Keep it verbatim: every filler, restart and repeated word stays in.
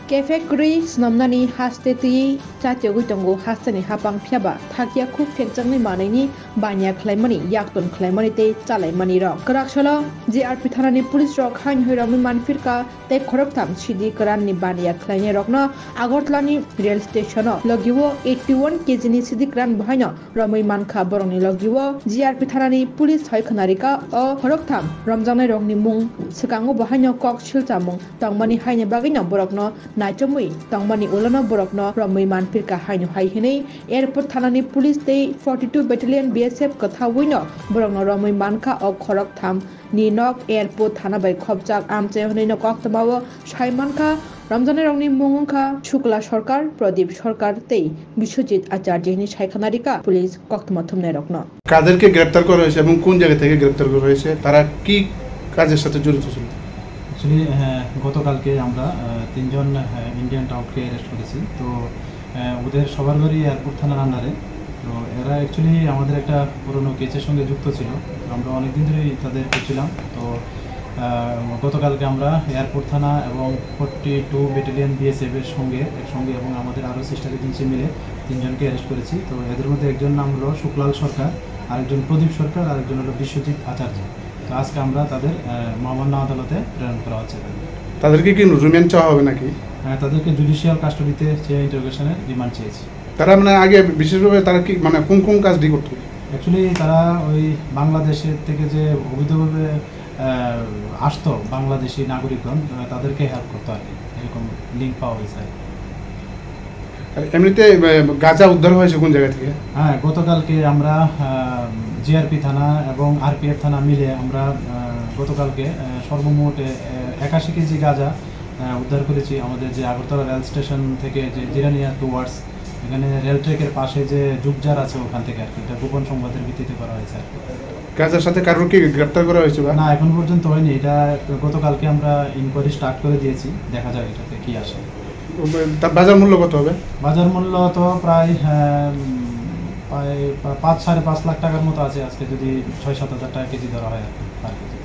Kephek kwrwi swnamnani haste twiwi chatiogwi tongo hasteni hapang, phiyaba thakya khuk phekjaknai manwini baniya khlaimani, yakton khlaimani tei chalaimani rok. Kwrak salo G R P thanani police rok haino hai romwi manphirka tei khoroktham sidi kwranni baniya khlainai rokno Agartala ni rail station o logi o eighty one K G ni sidi kwran bo haino romwi mankha. Borokni logi o G R P thanani police hai khwnarika o khoroktham romjaknai rokni mung, swkango bo haino kok silchamung tongmani haini bagwino borokno naichomwi tongmani ulono borokno romwi manphirka haino hai hinwi airport thanani police tei forty two battalion B S F kwthawino borokno romwi mankha. O khoroktham ni nok airport thana bai khopjak amchai hinwi no koktwma o sai mankha. Romjaknai rokni mung wngkha Shukla Sarkar, Pradip Sarkar tei Biswajit Acharya hinwi sai khwnarika police koktwma thumnai rokno. কাদেরকে গ্রেপ্তার করা হয়েছে এবং কোন জায়গা থেকে গ্রেপ্তার করা হয়েছে, তারা কি কাজের সাথে জড়িত ছিল? অ্যাকচুয়ালি গতকালকে আমরা আহ, তিনজন ইন্ডিয়ান টাউটকে অ্যারেস্ট করেছি। তো আহ, ওদের সবার বাড়ি এয়ারপোর্ট থানার আন্ডারে। তো এরা অ্যাকচুয়ালি আমাদের একটা পুরনো কেসের সঙ্গে যুক্ত ছিল। তো আমরা অনেকদিন ধরেই তাদের খুঁজছিলাম। তো আহ, গতকালকে আমরা এয়ারপোর্ট থানা এবং ফর্টি টু ব্যাটালিয়ন বিএসএফ এর সঙ্গে একসঙ্গে এবং আমাদের আরও সিস্টার এজেন্সি মিলে তিনজনকে অ্যারেস্ট করেছি। তো এদের মধ্যে একজন নাম হলো শুক্লাল সরকার, আরেকজন প্রদীপ সরকার, আরেকজন হলো বিশ্বজিৎ আচার্য। তো আজকে আমরা তাদের আহ, মহামান্য আদালতে প্রেরণ করা হচ্ছে। তাদেরকে কি রিমান্ড চাওয়া হবে নাকি? হ্যাঁ, তাদেরকে জুডিশিয়াল কাস্টডিতে চেয়ে ইন্টারোগেশনের রিমান্ড চেয়েছি। তারা মানে আগে বিশেষভাবে তারা কি মানে কোন কোন কাজ ডি করতো? অ্যাকচুয়ালি তারা ওই বাংলাদেশের থেকে যে অবৈধভাবে আহ, আসতো বাংলাদেশি নাগরিকগণ, আহ, তাদেরকে হেল্প করতো আর কি, এরকম লিঙ্ক পাওয়া গেছে আর কি। আর এমনিতে আহ, গাঁজা উদ্ধার হয়েছে কোন জায়গা থেকে? হ্যাঁ, গতকালকে আমরা জিআরপি থানা এবং আরপিএফ থানা মিলে আমরা আহ, গতকালকে আহ, সর্বমোট আহ, একাশি কেজি গাঁজা আহ, উদ্ধার করেছি আমাদের যে আগরতলা রেল স্টেশন থেকে যে জিরানিয়া টুয়ার্ডস, এখানে রেল ট্র্যাকের পাশে যে জুগজার আছে ওখান থেকে আর কি। এটা গোপন সংবাদের ভিত্তিতে করা হয়েছে আর কি। গাঁজার সাথে কারোর কি গ্রেপ্তার করা হয়েছে বা? না, এখন পর্যন্ত হয়নি। এটা গতকালকে আমরা ইনকোয়ারি স্টার্ট করে দিয়েছি, দেখা যাক এটাতে কি আসে। তার বাজার মূল্য কত হবে? বাজার মূল্য তো প্রায় আহ, উম, প্রায় পা- পাঁচ সাড়ে পাঁচ লাখ টাকার মতো আছে আজকে, যদি ছয় সাত হাজার টাকা কেজি ধরা হয় আর কি, পার কেজি।